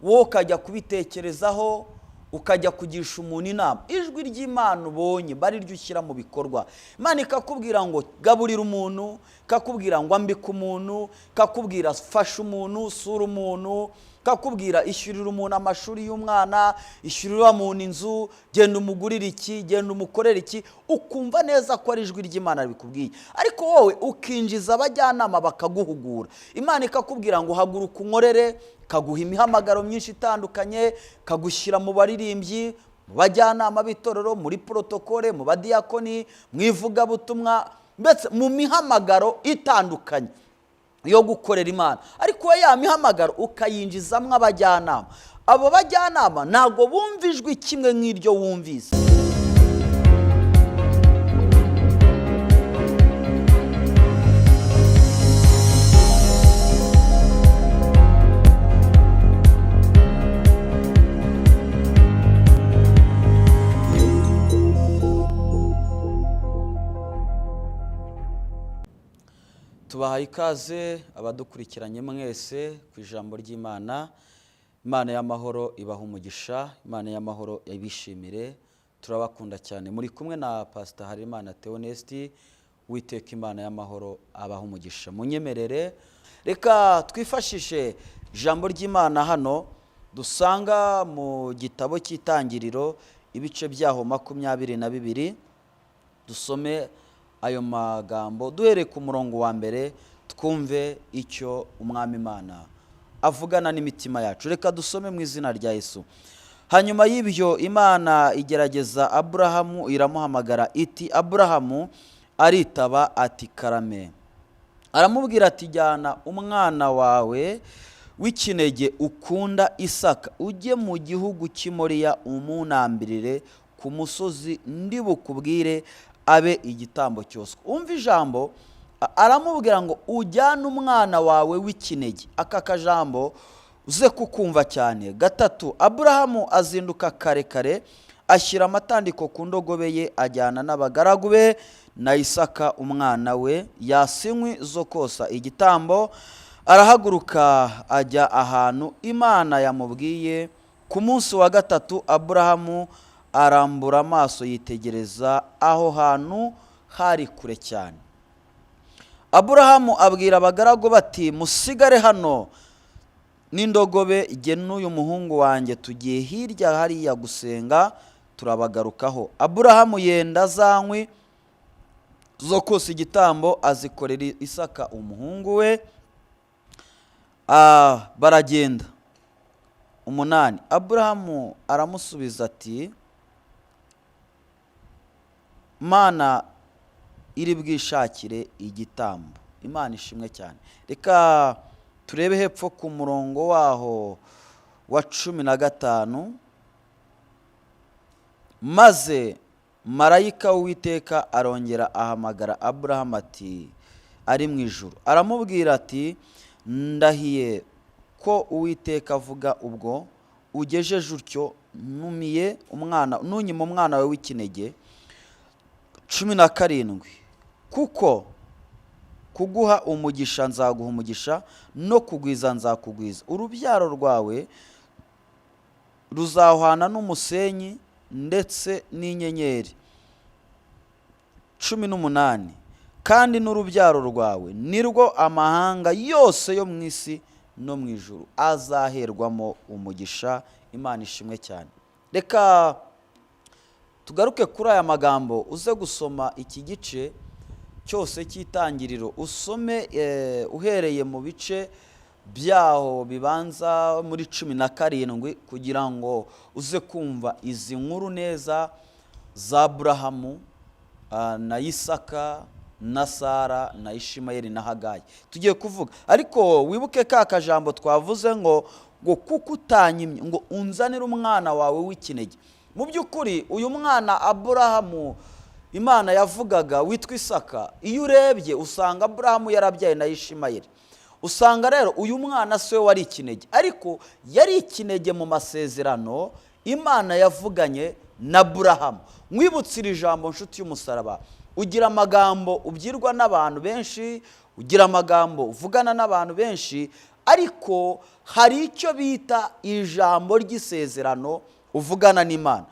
Wowe ukajya kubitekerezaho, ukajya kugisha umuntu inama. Ijwi ry'Imana ubonye bariryo ushyira mu bikorwa. Imana ikakubwira ngo gaburira umuntu, ikakubwira ngo ambika umuntu, ikakubwira fasha umuntu, sura umuntu, ikakubwira ishyurira umuntu amashuri y'umwana, ishyurira umuntu inzu, genda umugurire iki, genda umukorere iki, ukumva neza ko ari ijwi ry'Imana ribikubwiye. Ariko wowe ukinjiza abajyanama bakaguhugura. Imana ikakubwira ngo haguruka unkorere, kaguha imihamagaro myinshi itandukanye, kagushyira mu baririmbyi, mu bajyanama b'itorero, muri protokole, mu badiyakoni, mu ivugabutumwa, ndetse mu mihamagaro itandukanye yo gukorera Imana. Ariko we ya mihamagaro ukayinjizamo abajyanama. Abo bajyanama ntabwo bumva ijwi kimwe nk'iryo wumvise. Tubahaye ikaze abadukurikiranye mwese ku ijambo ry'Imana. Imana y'amahoro ibaha umugisha, Imana y'amahoro ibishimire, turabakunda cyane. Muri kumwe na Pastor Harerimana Theoneste. Uwiteka Imana y'amahoro abaha umugisha. Munyemerere reka twifashishe ijambo ry'Imana hano dusanga mu gitabo cy'Itangiriro, ibice byaho 22, dusome ayo magambo duhereye ku murongo wa mbere, twumve icyo Umwami Imana avugana n'imitima yacu. Reka dusome mu izina rya Yesu. Hanyuma y'ibyo Imana igerageza Aburahamu, iramuhamagara iti Aburahamu. Aritaba ati karame. Aramubwira ati jyana umwana wawe w'ikinege ukunda Isaka, ujye mu gihugu cy'i Moriya, umunambirire ku musozi ndi bukubwire, abe igitambo cyoswa. Umva ijambo, aramubwira ngo ujyane umwana wawe w'ikinege. Aka kajambo uze kukumva cyane. 3, Aburahamu azinduka kare kare, ashyira amatandiko ku ndogobe ye, ajyana n'abagaragu be na Isaka umwana we, yasinywi zo kosa igitambo. Arahaguruka ajya ahantu Imana yamubwiye. Ku munsi wa 3 Aburahamu arambura amaso yitegereza aho hantu hari kure cyane. Aburahamu abwira abagaragu bati musigare hano n'indogobe, jye n'uyu muhungu wanjye tugiye hirya hariya gusenga, turabagarukaho. Aburahamu yenda za nkwi zo kosa igitambo, azikorera Isaka umuhungu we, baragenda. 8, Aburahamu aramusubiza ati Mana iri bwishakire igitambo. Imana ishimwe cyane. Reka turebe hepfo ku murongo waho wa 15. Maze marayika w'Uwiteka arongera ahamagara Aburahamu ati ari mu ijuru, aramubwira ati ndahiye ko Uwiteka avuga ubwo ugejeje utyo numiye umwana, nunyima umwana wawe w'ikinege. 17, kuko kuguha umugisha nzaguha umugisha, no kugwiza nzakugwiza, urubyaro rwawe ruzahwana n'umusenyi ndetse n'inyenyeri. 18, kandi n'urubyaro rwawe nirwo amahanga yose yo mu isi no mu ijuru azaherwamo umugisha. Imana ishimwe cyane. Reka tugaruke kuri aya magambo, uze gusoma iki gice cyose cy'Itangiriro, usome uhereye mu bice byaho bibanza muri 17, kugira ngo uze kumva izi nkuru neza za Aburahamu na Isaka na Sara na Ishimayeli na Hagayi tugiye kuvuga. Ariko wibuke ka kajambo twavuze ngo kuko utanyimye ngo unzanire umwana wawe w'ikinege. Mu by'ukuri uyu mwana Aburahamu Imana yavugaga witwa Isaka, iyo urebye usanga Aburahamu yarabyaye na Ishimayeli. Usanga rero uyu mwana si we wari ikinege, ariko yari ikinege mu masezerano Imana yavuganye na Aburahamu. Mwibutse iri jambo nshuti y'umusaraba, ugira amagambo ubyirwa n'abantu benshi, ugira amagambo uvugana n'abantu benshi, Ariko hari icyo bita ijambo ry'isezerano uvugana n'Imana.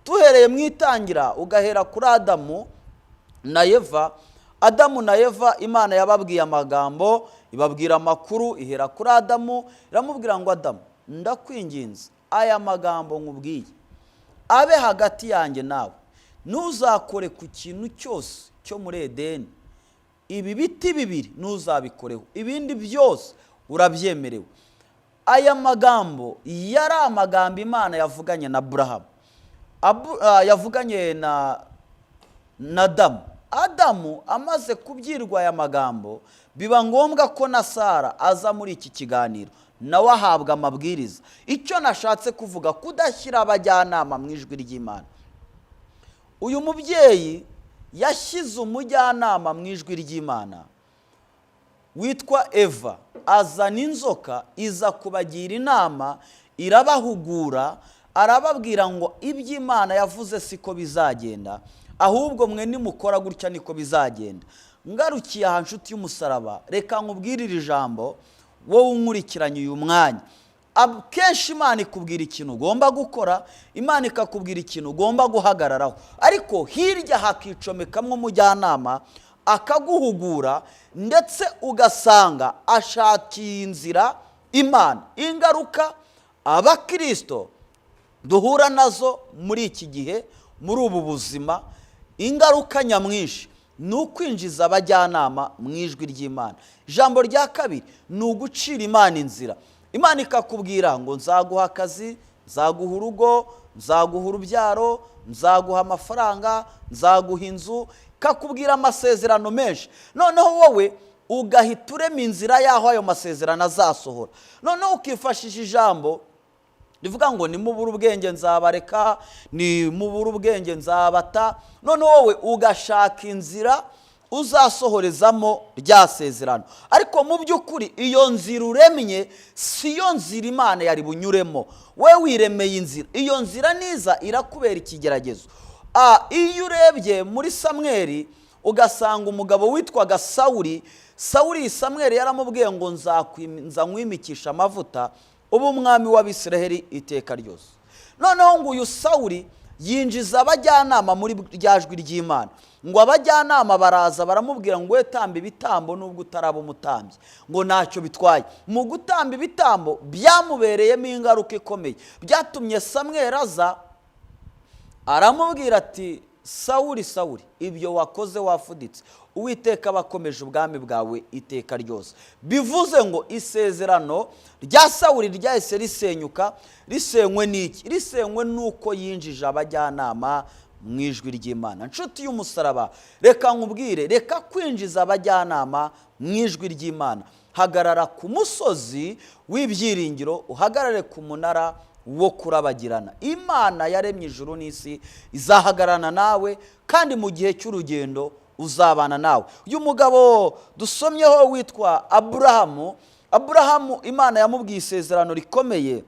Duhereye mu itangira, ugahera kuri Adamu na Eva. Adamu na Eva, Imana yababwiye amagambo, ibabwira amakuru. Ihera kuri Adamu, iramubwira ngo: "Adamu, ndakwinginze, aya magambo nkubwiye abe hagati yanjye nawe. Ntuzakore ku kintu cyose cyo muri Edeni. Ibi biti bibiri ntuzabikoreho, ibindi byose urabyemerewe." Aya magambo yari amagambo Imana yavuganye na Aburahamu, yavuganye na Adamu. Adamu amaze kubyirwa aya magambo, biba ngombwa ko na Sara aza muri iki kiganiro, nawe ahabwa amabwiriza. Icyo nashatse kuvuga, kudashyira abajyanama mu ijwi ry'Imana. Uyu mubyeyi yashyize umujyanama mu ijwi ry'Imana witwa Eva, azana inzoka iza kubagira inama, irabahugura, arababwira ngo: "Iby'Imana yavuze siko bizagenda, ahubwo mwe nimukora gutya niko bizagenda." Ngarukiye aha, nshuti y'umusaraba, reka nkubwire iri jambo, wowe unkurikiranye uyu mwanya. Akenshi Imana ikubwira ikintu ugomba gukora, Imana ikakubwira ikintu ugomba guhagararaho, ariko hirya hakicomekamo umujyanama akaguhugura, ndetse ugasanga ashakiye inzira Imana. Ingaruka abakirisito duhura nazo muri iki gihe, muri ubu buzima, ingaruka nyamwinshi ni ukwinjiza abajyanama mu ijwi ry'Imana. Ijambo rya kabiri ni ugucira Imana inzira. Imana ikakubwira ngo: "Nzaguha akazi, nzaguha urugo, nzaguha urubyaro, nzaguha amafaranga, nzaguha inzu," ikakubwira amasezerano menshi. Noneho wowe ugahita urema inzira y'aho ayo masezerano azasohora. Noneho ukifashisha ijambo rivuga ngo: "Nimubura ubwenge nzabareka, nimubura ubwenge nzabata." Noneho wowe ugashaka inzira uzasohorezamo rya sezerano, ariko mu by'ukuri iyo nzira uremye si yo nzira Imana yari bunyuremo. We wiremeye inzira, iyo nzira niza irakubera ikigeragezo. Iyo urebye muri Samweri, ugasanga umugabo witwaga Sawuri. Sawuri, Samweri yaramubwiye ngo: "Nzankwimikisha amavuta uba umwami w'Abisiraheli iteka ryose." Noneho ngo uyu Sawuri yinjiza abajyanama muri rya jwi ry'Imana. Ngo abajyanama baraza baramubwira ngo: "We tamba ibitambo nubwo utaraba umutambyi," ngo ntacyo bitwaye. Mu gutamba ibitambo byamubereyemo ingaruka ikomeye, byatumye Samweri aza aramubwira ati: "Sawuri, Sawuri, ibyo wakoze wafuditse. Uwiteka aba akomeje ubwami bwawe iteka ryose." Bivuze ngo isezerano rya Sawuri ryahise risenyuka. Risenywe n'iki? Risenywe n'uko yinjije abajyanama mu ijwi ry'Imana. Nshuti y'umusaraba, reka nkubwire: reka kwinjiza abajyanama mu ijwi ry'Imana. Hagarara ku musozi w'ibyiringiro, uhagarare ku munara wo kurabagirana. Imana yaremye ijuru n'isi izahagararana nawe, kandi mu gihe cy'urugendo uzabana nawe. Uyu mugabo dusomyeho witwa Aburahamu, Aburahamu Imana yamubwiye isezerano rikomeye,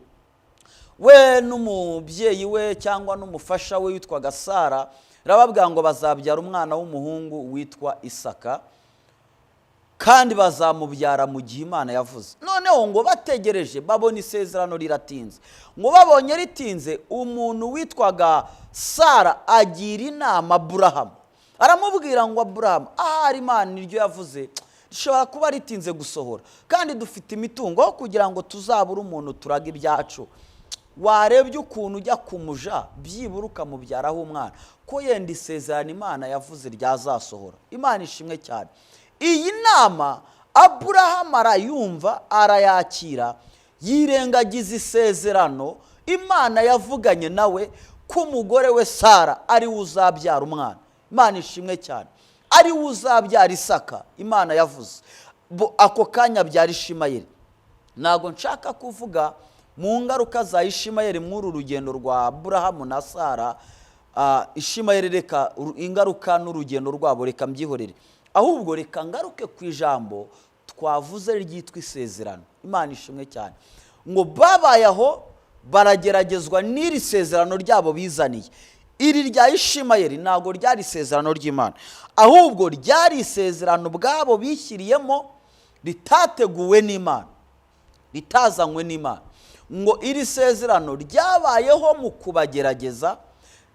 we n'umubyeyi we cyangwa n'umufasha we witwaga Sara. Irababwira ngo bazabyara umwana w'umuhungu witwa Isaka, kandi bazamubyara mu gihe Imana yavuze. Noneho ngo bategereje, babona isezerano riratinze. Ngo babonye ritinze, umuntu witwaga Sara agira inama Aburahamu, aramubwira ngo: "Aburahamu, ahari Imana iryo yavuze rishobora kuba ritinze gusohora, kandi dufite imitungo, aho kugira ngo tuzabure umuntu turaga ibyacu, warebye ukuntu ujya kumuja byibura ukamubyaraho umwana, ko yenda isezerano Imana yavuze ryazasohora." Imana ishimwe cyane. Iyi nama Aburahamu arayumva, arayakira, yirengagiza isezerano Imana yavuganye nawe ko umugore we Sara ari we uzabyara umwana. Imana ishimwe cyane, ari we uzabyara Isaka Imana yavuze. Ako kanya abyara Ishimayeli. Ntabwo nshaka kuvuga mu ngaruka za Ishimayeli muri uru rugendo rwa Aburahamu na Sara. Ishimayeli, reka ingaruka n'urugendo rwabo reka mbyihorere, ahubwo reka ngaruke ku ijambo twavuze ryitwa isezerano. Imana ishimwe cyane. Ngo babaye aho barageragezwa n'iri sezerano ryabo bizaniye, iri rya Ishimayeli. Ntabwo ryari isezerano ry'Imana, ahubwo ryari isezerano ubwabo bishyiriyemo ritateguwe n'Imana. Ritazanywe n'Imana. Ngo iri sezerano ryabayeho mu kubagerageza,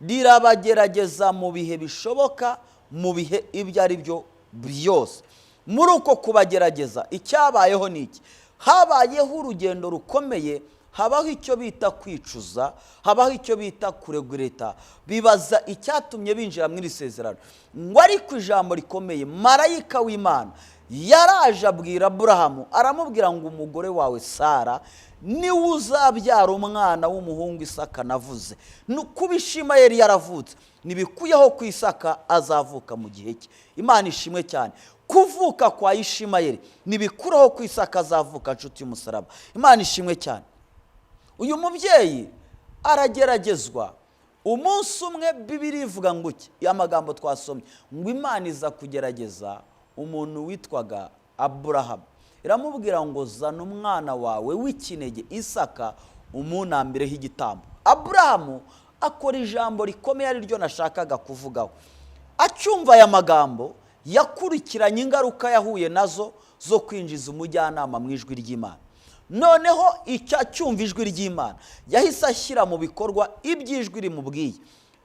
rirabagerageza mu bihe bishoboka, mu bihe ibyo ari byo byose. Muri uko kubagerageza, icyabayeho ni iki? Habayeho urugendo rukomeye, habaho icyo bita kwicuza, habaho icyo bita kuregureta, bibaza icyatumye binjira muri iri sezerano. Ngo ariko ijambo rikomeye, marayika w'Imana yaraje abwira Aburahamu, aramubwira ngo: "Umugore wawe Sara niwe uzabyara umwana w'umuhungu Isaka navuze." Ni kuba Ishimayeli yaravutse ntibikuyeho ku Isaka azavuka mu gihe cye. Imana ishimwe cyane. Kuvuka kwa Ishimayeli ntibikuraho ku Isaka azavuka. Nshuti y'umusaraba, Imana ishimwe cyane. Uyu mubyeyi arageragezwa umunsi umwe. Bibiri ivuga ngo iki? Amagambo twasomye ngo Imana iza kugerageza umuntu witwaga Aburahamu, iramubwira ngo: "Zana umwana wawe w'ikinege Isaka umunambireho igitambo." Aburahamu akora ijambo rikomeye, ari ryo nashakaga kuvugaho. Acyumva aya magambo, yakurikiranye ingaruka yahuye nazo zo kwinjiza umujyanama mu ijwi ry'Imana. Noneho icyo acyumva ijwi ry'Imana, yahise ashyira mu bikorwa iby'ijwi rimubwiye.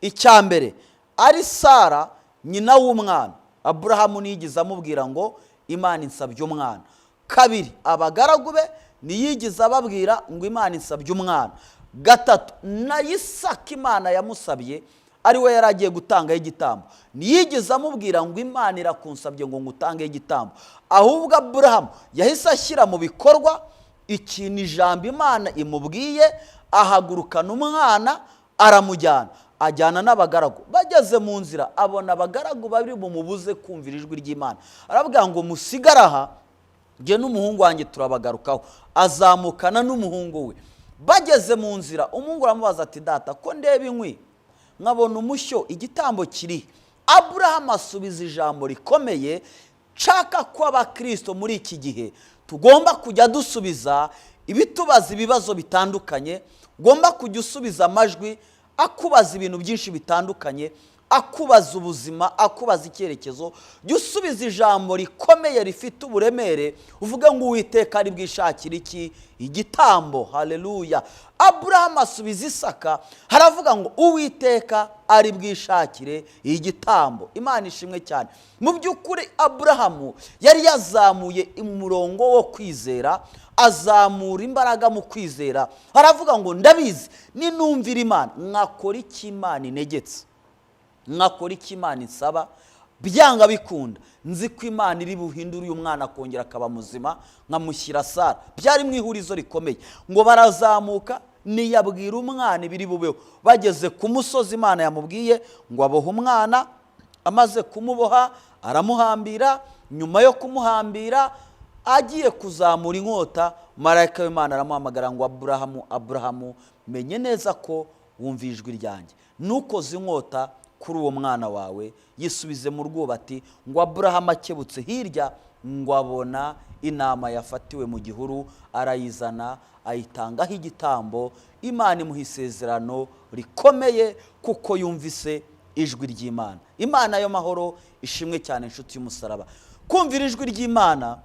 Icya mbere, ari Sara nyina w'umwana, Aburahamu ntiyigeze amubwira ngo "Imana insabye umwana". Kabiri, abagaragu be ntiyigeze ababwira ngo "Imana insabye umwana". Gatatu, na Isaka Imana yamusabye, ari we yari agiye gutangaho igitambo, ntiyigeze amubwira ngo "Imana irakunsabye ngo ngutangeho igitambo". Ahubwo Aburahamu yahise ashyira mu bikorwa ikintu ijambo Imana imubwiye, ahagurukana umwana aramujyana, ajyana n'abagaragu. Bageze mu nzira, abona abagaragu bari bumubuze kumvira ijwi ry'Imana, aravuga ngo: "Musigare aha, njye n'umuhungu wanjye turabagarukaho." Azamukana n'umuhungu we. Bageze mu nzira, umuhungu aramubaza ati: "Data, ko ndeba inkwi nkabona umushyo, igitambo kiri?" Aburahamu asubiza ijambo rikomeye nshaka ko abakirisito muri iki gihe tugomba kujya dusubiza ibitubaza ibibazo bitandukanye. Ugomba kujya usubiza amajwi akubaza ibintu byinshi bitandukanye, akubaza ubuzima, akubaza icyerekezo. Jya usubiza ijambo rikomeye rifite uburemere, uvuge ngo: "Uwiteka ari bwishakire iki? Igitambo." Haleluya. Aburahamu asubiza Isaka, haravuga ngo: "Uwiteka ari bwishakire igitambo." Imana ishimwe cyane. Mu by'ukuri Aburahamu yari yazamuye umurongo wo kwizera, azamura imbaraga mu kwizera. Haravuga ngo: "Ndabizi, ninumvira Imana, nkakora icyo Imana inegetse, nkakora icyo Imana isaba, byanga bikunda nzi ko Imana iri buhindure uyu mwana akongera akaba muzima, nkamushyira Sara." Byari mu ihurizo rikomeye. Ngo barazamuka, ntiyabwira umwana ibiri bubeho. Bageze ku musozi Imana yamubwiye, ngo abohe umwana. Amaze kumuboha aramuhambira. Nyuma yo kumuhambira, agiye kuzamura inkota, marayika w'Imana aramuhamagara ngo: "Aburahamu, Aburahamu, menye neza ko wumva ijwi ryanjye, nukoze inkota kuri uwo mwana wawe, yisubize mu rwubati." Ngo Aburahamu akebutse hirya, ngo abona intama yafatiwe mu gihuru, arayizana ayitangaho igitambo. Imana imuha isezerano rikomeye kuko yumvise ijwi ry'Imana. Imana y'amahoro ishimwe cyane. Inshuti y'umusaraba, kumvira ijwi ry'Imana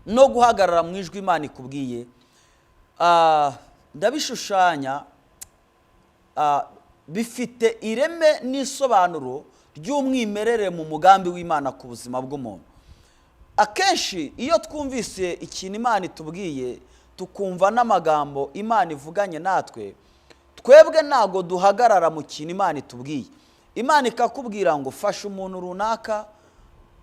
no guhagarara mu ijwi Imana ikubwiye, ndabishushanya, bifite ireme n'isobanuro ry'umwimerere mu mugambi w'Imana ku buzima bw'umuntu. Akenshi iyo twumvise ikintu Imana itubwiye, tukumva n'amagambo Imana ivuganye natwe, twebwe ntabwo duhagarara mu kintu Imana itubwiye. Imana ikakubwira ngo: "Fasha umuntu runaka",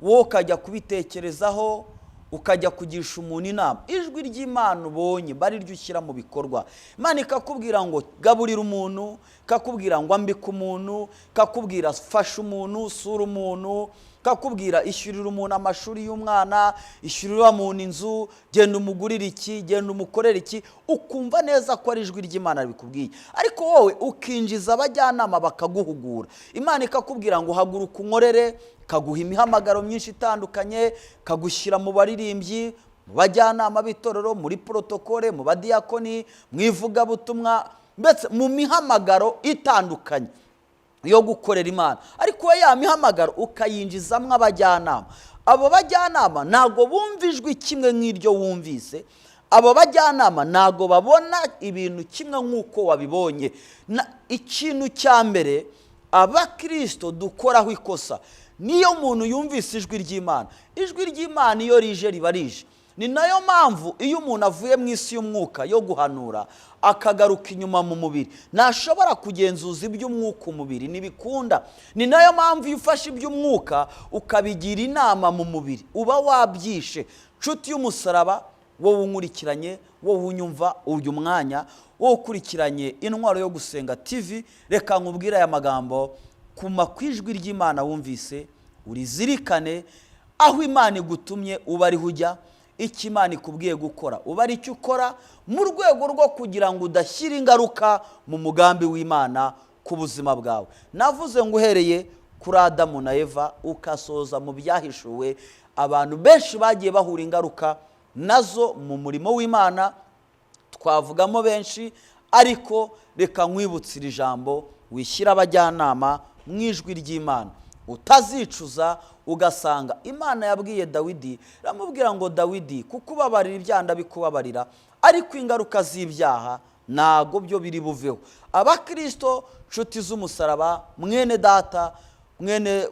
wowe ukajya kubitekerezaho, ukajya kugisha umuntu inama. Ijwi ry'Imana ubonye bari ryo ushyira mu bikorwa. Imana ikakubwira ngo: "Gaburira umuntu", ikakubwira ngo: "Ambika umuntu", ikakubwira: "Fasha umuntu, sura umuntu", ikakubwira: "Ishyurira umuntu amashuri y'umwana, ishyurira umuntu inzu, genda umugurire iki, genda umukorere iki". Ukumva neza ko ari ijwi ry'Imana ribikubwiye, ariko wowe ukinjiza abajyanama bakaguhugura. Imana ikakubwira ngo: "Haguruka unkorere", ikaguha imihamagaro myinshi itandukanye, ikagushyira mu baririmbyi, mu bajyanama b'itorero, muri porotokole, mu badiyakoni, mu ivugabutumwa, mbese mu mihamagaro itandukanye yo gukorera Imana. Ariko ya mihamagaro ukayinjizamo abajyanama. Abo bajyanama ntabwo bumva ijwi kimwe nk'iryo wumvise. Abo bajyanama ntabwo babona ibintu kimwe nk'uko wabibonye. Ikintu cya mbere abakirisito dukoraho ikosa, niyo umuntu yumvise ijwi ry'Imana, ijwi ry'Imana iyo rije riba rije. Ni nayo mpamvu iyo umuntu avuye mu isi y'umwuka yo guhanura akagaruka inyuma mu mubiri, ntashobora kugenzuza iby'umwuka umubiri ntibikunda. Ni nayo mpamvu iyo ufashe iby'umwuka ukabigira inama mu mubiri uba wabyishe. Nshuti y'umusaraba, wowe unkurikiranye, wowe unyumva uyu mwanya, wowe ukurikiranye Intwaro yo Gusenga TV, reka nkubwire aya magambo: kuma ku ijwi ry'Imana wumvise, urizirikane. Aho Imana igutumye uba ariho ujya, icyo Imana ikubwiye gukora uba ari icyo ukora, mu rwego rwo kugira ngo udashyira ingaruka mu mugambi w'Imana ku buzima bwawe. Navuze ngo uhereye kuri Adamu na Eva ukasoza mu Byahishuwe, abantu benshi bagiye bahura ingaruka nazo mu murimo w'Imana, twavugamo benshi. Ariko reka nkwibutse iri jambo: wishyira abajyanama mu ijwi ry'Imana, utazicuza ugasanga Imana yabwiye Dawidi, iramubwira ngo: "Dawidi, kukubabarira ibyaha ndabikubabarira, ariko ingaruka z'ibyaha ntago byo biri buveho." Abakirisito, nshuti z'umusaraba, mwene data, mwene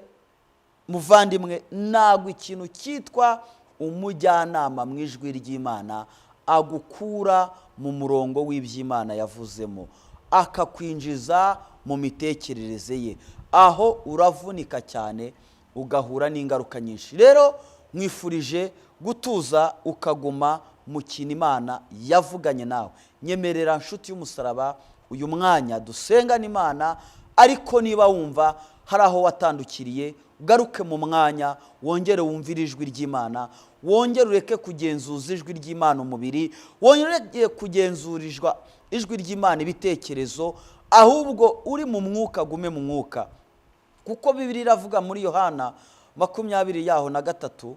muvandimwe, ntabwo ikintu cyitwa umujyanama mu ijwi ry'Imana agukura mu murongo w'iby'Imana yavuzemo akakwinjiza mu mitekerereze ye. Aho uravunika cyane, ugahura n'ingaruka nyinshi. Rero mwifurije gutuza, ukaguma mu kintu Imana yavuganye nawe. Nyemerera, nshuti y'umusaraba, uyu mwanya dusengana Imana. Ariko niba wumva hari aho watandukiriye, ugaruke mu mwanya, wongere wumvire ijwi ry'Imana, wongere ureke kugenzuza ijwi ry'Imana umubiri, wongere kugenzurizwa ijwi ry'Imana ibitekerezo, ahubwo uri mu mwuka gume mu mwuka. Kuko Bibiliya iravuga muri Yohana 23,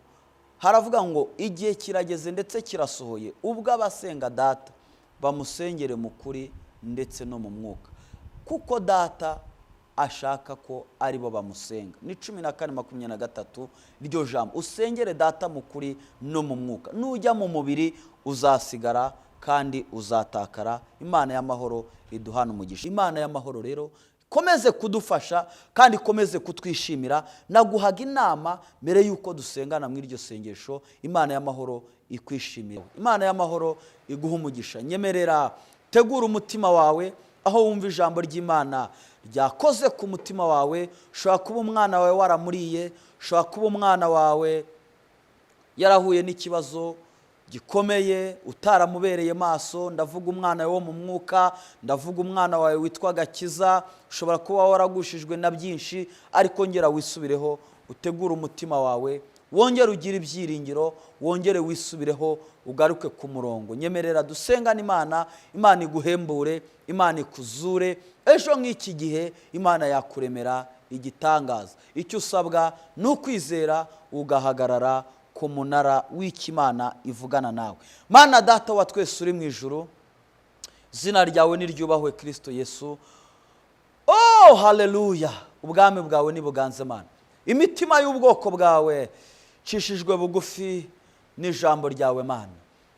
haravuga ngo: "Igihe kirageze ndetse kirasohoye ubwo abasenga Data bamusengere mu kuri ndetse no mu mwuka, kuko Data ashaka ko aribo bamusenga." Ni 14:23 iryo jambo. Usengere Data mu kuri no mu mwuka. Nujya mu mubiri uzasigara kandi uzatakara. Imana y'amahoro iduhana umugisha. Imana y'amahoro rero ikomeze kudufasha kandi ikomeze kutwishimira. Naguhaga inama mbere y'uko dusengana muri iryo sengesho. Imana y'amahoro ikwishimira, Imana y'amahoro iguha umugisha. Nyemerera tegura umutima wawe. Aho wumva ijambo ry'Imana ryakoze ku mutima wawe, ushobora kuba umwana wawe waramuriye, ushobora kuba umwana wawe yarahuye n'ikibazo gikomeye utaramubereye maso. Ndavuga umwana wawe wo mu mwuka, ndavuga umwana wawe witwa Gakiza. Ushobora kuba waragushijwe na byinshi, ariko ngera wisubireho, utegure umutima wawe, wongere ugire ibyiringiro, wongere wisubireho, ugaruke ku murongo. Nyemerera dusengane Imana. Imana iguhembure, Imana ikuzure. Ejo nk'iki gihe Imana yakuremera igitangaza. Icyo usabwa ni ukwizera, ugahagarara ku munara w'Imana ivugana nawe. Mana Data wa twese uri mu ijuru, izina ryawe niryubahwe, Kirisito Yesu. Oh, haleluya! Ubwami bwawe nibuganze, Mana. Imitima y'ubwoko bwawe icishijwe bugufi n'ijambo ryawe, Mana.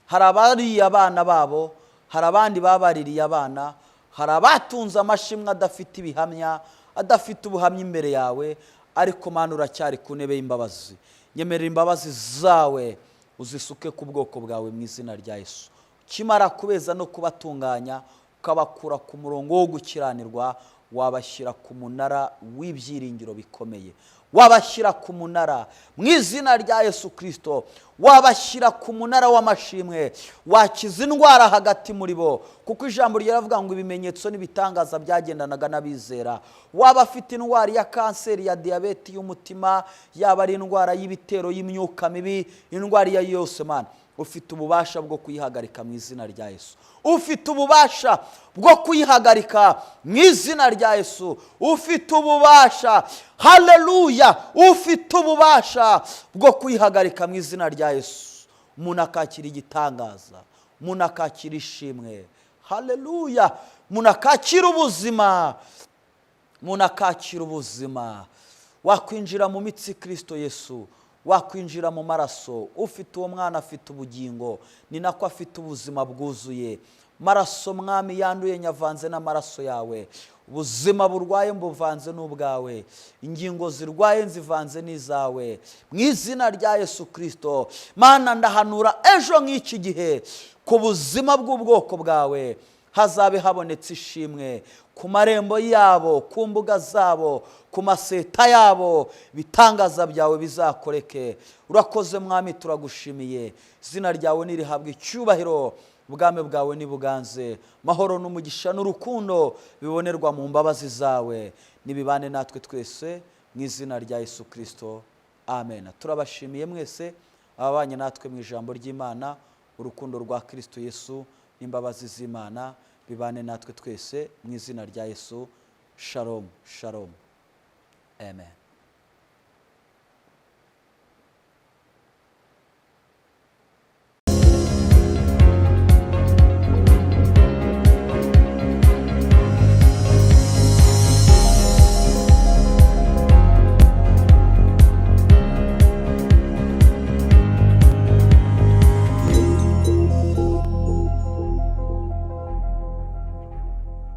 Hari abariye abana babo, hari abandi babaririye abana, hari abatunze amashimwe adafite ibihamya, adafite ubuhamya imbere yawe. Ariko Mana, uracyari ku ntebe y'imbabazi. Nyemerera imbabazi zawe uzisuke ku bwoko bwawe mu izina rya Yesu. Ukimara kubeza no kubatunganya, ukabakura ku murongo wo gukiranirwa, wabashyira ku munara w'ibyiringiro bikomeye, wabashyira ku munara mu izina rya Yesu Kirisito, wabashyira ku munara w'amashimwe, wakiza indwara hagati muri bo, kuko ijambo riravuga ngo ibimenyetso n'ibitangaza byagendanaga n'abizera. Waba afite indwara ya kanseri, ya diyabete, y'umutima, yaba ari indwara y'ibitero y'imyuka mibi, indwara iyo ari yo yose, Mana, ufite ububasha bwo kuyihagarika mu izina rya Yesu. Ufite ububasha bwo kuyihagarika mu izina rya Yesu. Ufite ububasha, haleluya, ufite ububasha bwo kuyihagarika mu izina rya Yesu. Umuntu akakira igitangaza, umuntu akakira ishimwe, haleluya, umuntu akakira ubuzima, umuntu akakira ubuzima. Wakwinjira mu mitsi, Kirisito Yesu. Wakwinjira mu maraso, ufite uwo mwana afite ubugingo, ni nako afite ubuzima bwuzuye. Maraso, Mwami, yanduye nyavanze n'amaraso yawe. Ubuzima burwaye mbuvanze n'ubwawe, ingingo zirwaye nzivanze n'izawe, mu izina rya Yesu Kirisito. Mana, ndahanura ejo nk'iki gihe ku buzima bw'ubwoko bwawe hazabe habonetse ishimwe ku marembo yabo, ku mbuga zabo, ku maseta yabo. Ibitangaza byawe bizakoreke. Urakoze, Mwami, turagushimiye. Izina ryawe nirihabwe icyubahiro, ubwami bwawe nibuganze. Mahoro n'umugisha n'urukundo bibonerwa mu mbabazi zawe nibibane natwe twese, mu izina rya Yesu Kirisito, amen. Turabashimiye mwese ababanye natwe mu ijambo ry'Imana. Urukundo rwa Kirisito Yesu n'imbabazi z'Imana bibane natwe twese, mu izina rya Yesu. Shalom, shalom, amen.